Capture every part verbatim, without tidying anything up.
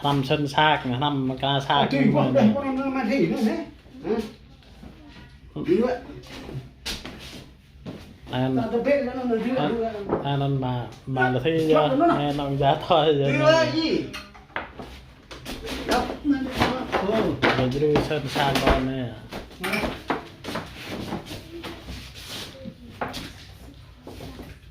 Hrăm sĭn sak, hrăm mơka sak. Ơ, tui anŭn, pơđeh, pơđeh, pơđeh, pơđeh, pơđeh. Hă? Đi vậy. Anŭn, anŭn mă, mă lơ thĭ yơh, anŭn yơh thoi yơh. Anŭn yơh djru sĭn sak anŭn.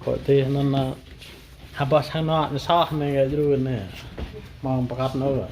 Kơ tih anŭn, ha boh sang anŭn soh anŭn yơh djru anŭn. Mơ̆ng pơkăp anŭn.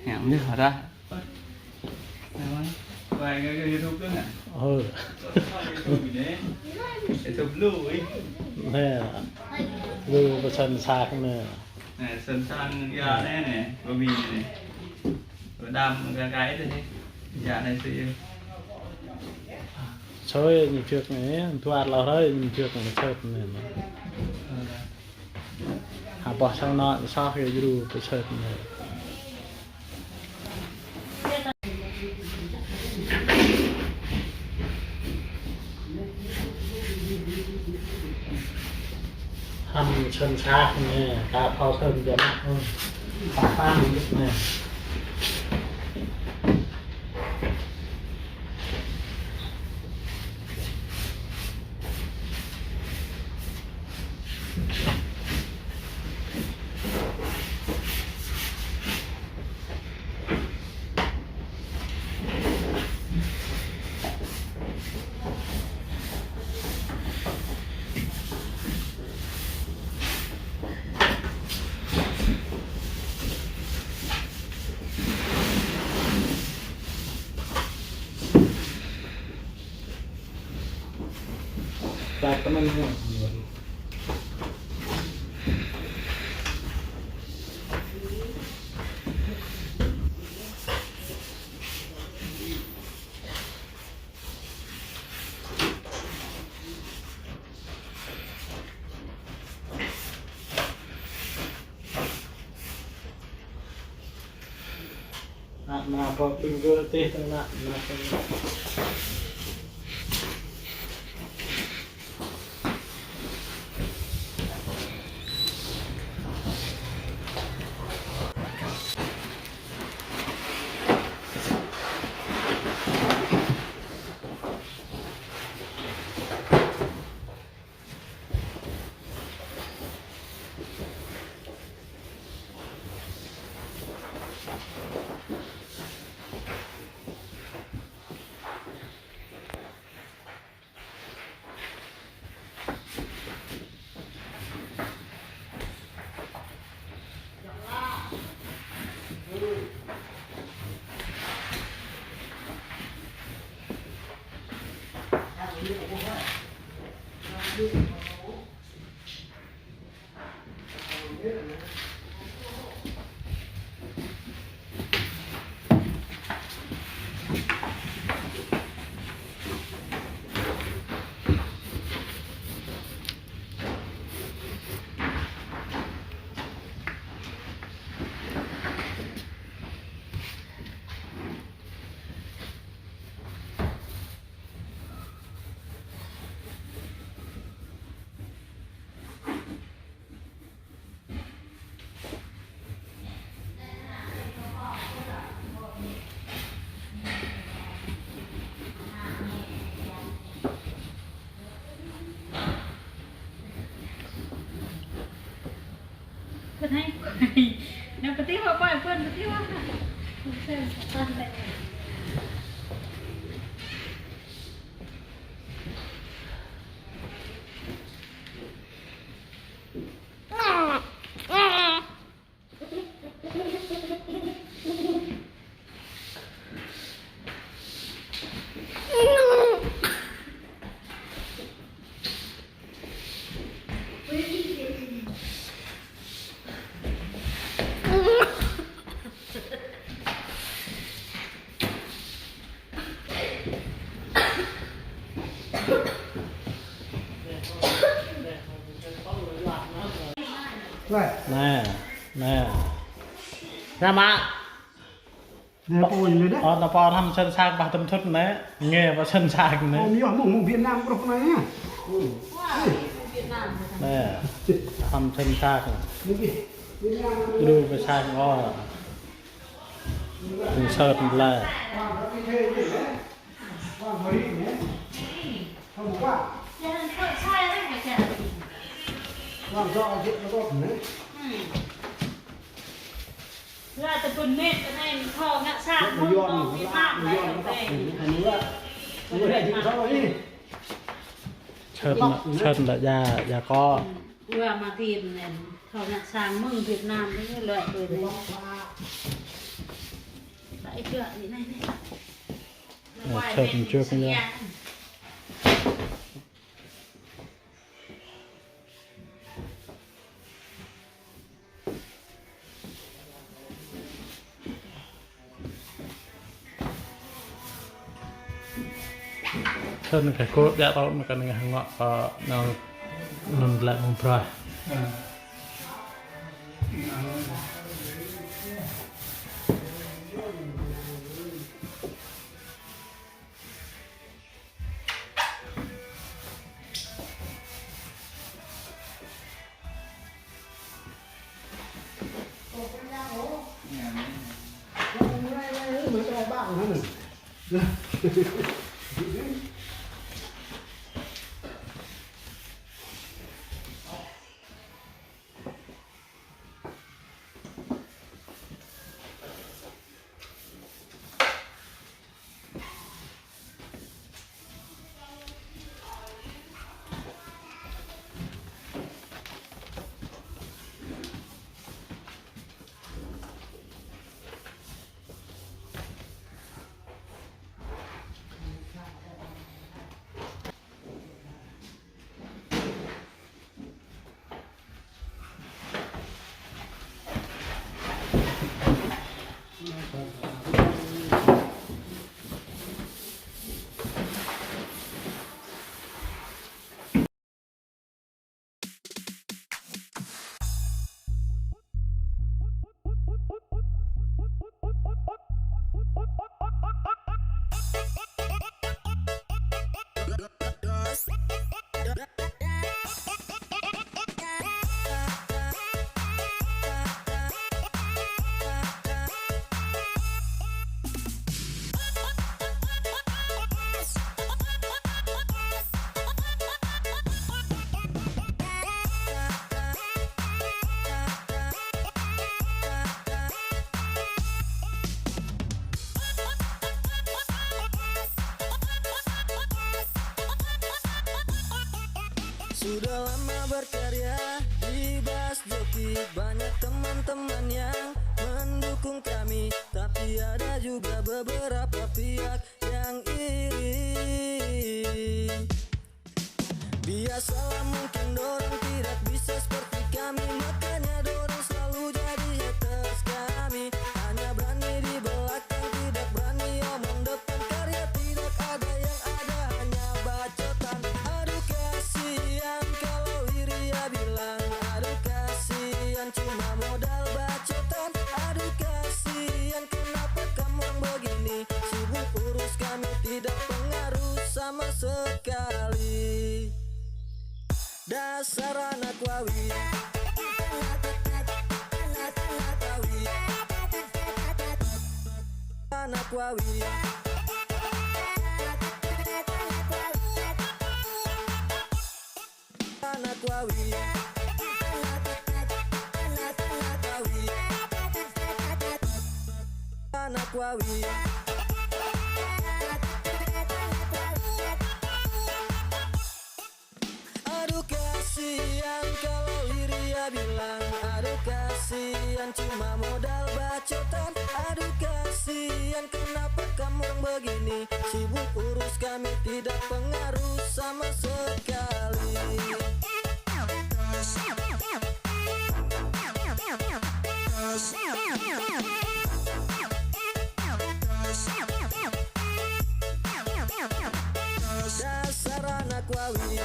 Yang ni hara. Quay cái YouTube đó hả? Ừ. YouTube gì đấy? YouTube Blue ấy. Nè. Blue pơsăn sak nè. Nè, săn sang ya nè nè, bơ mi nè. Bơ đam cái cái đấy. Ya nè sư. Soi ñu trước nè, tuat lo rồi ñu trước nè, soi nè. Ha boh sang anŭn soh yơh djru pơsơt anŭn. Hrăm sĭn sak anŭn, ka phao sĭn jơ̆ mă, ơ, pă pang jơ̆ anŭn. Anŭn, anŭn pơ ƀing gơ̆ tih tơ̆ng anŭn, anŭn tơ̆ng anŭn. Pơthai. Nă pơtih wa, pơtih wa. Nè, nè. Nè mă. Nè, pô ñu đah. Ơ, ta pô hăm sân sak bah tơm thut nè. Nge bah sân sak nè. Ơ, ñu mơ̆ng, mơ̆ng Việt Nam bruă anai. Nè. Hăm sân sak. Kơdŭ bah sak ơ. Tơm sơt lĕ. Sơt, sơt lĕ ja, ja kơ. Ua mă thim anai, thâo ngă sang mơ̆ng Việt Nam anai lĕ tui anai. Đăi kơ anai anai. Ơ, sơt mơ̆ng trước anai. Sơt kơ kô̆ ƀiă tŏ mă kơ ngă ngă, ơ, nao anŭn lĕ mơ̆ng brah. Sudah lama berkarya di Bas Joki, banyak teman-teman yang mendukung kami, tapi ada juga beberapa pihak yang iri. Biasalah mungkin dorang tidak bisa seperti kami, makanya dorang selalu jadi haters kami. Hanya berani di belakang, tidak berani omong depan, karya tidak ada, yang ada hanya bacotan. Aduh kasihan kalau iri ya bilang, aduh kasihan cuma modal bacotan. Aduh kasihan kenapa kamu orang begini, sibuk urus kami tidak pengaruh sama sekali. Dasar anak wawi. Anak wawi. Anak wawi. Anak wawi. Aduh kasihan kalau iri ya bilang, aduh kasihan cuma modal bacotan. Aduh kasihan kenapa kamu orang begini, sibuk urus kami tidak pengaruh sama sekali. Dasar anak wawi.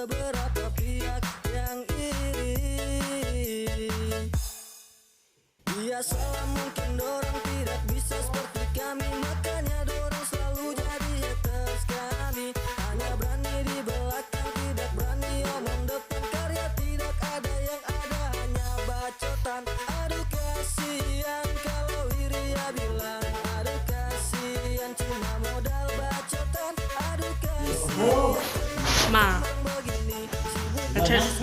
Berapa pihak yang iri. Biasalah, mungkin dorang tidak bisa seperti kami, makanya dorang selalu jadi haters kami. Hanya berani di belakang, tidak berani omong depan, karya tidak ada, yang ada hanya bacotan. Aduh kasihan, kalau iri ya bilang, aduh kasihan, cuma modal bacotan. Aduh kasihan. Ma. Atas.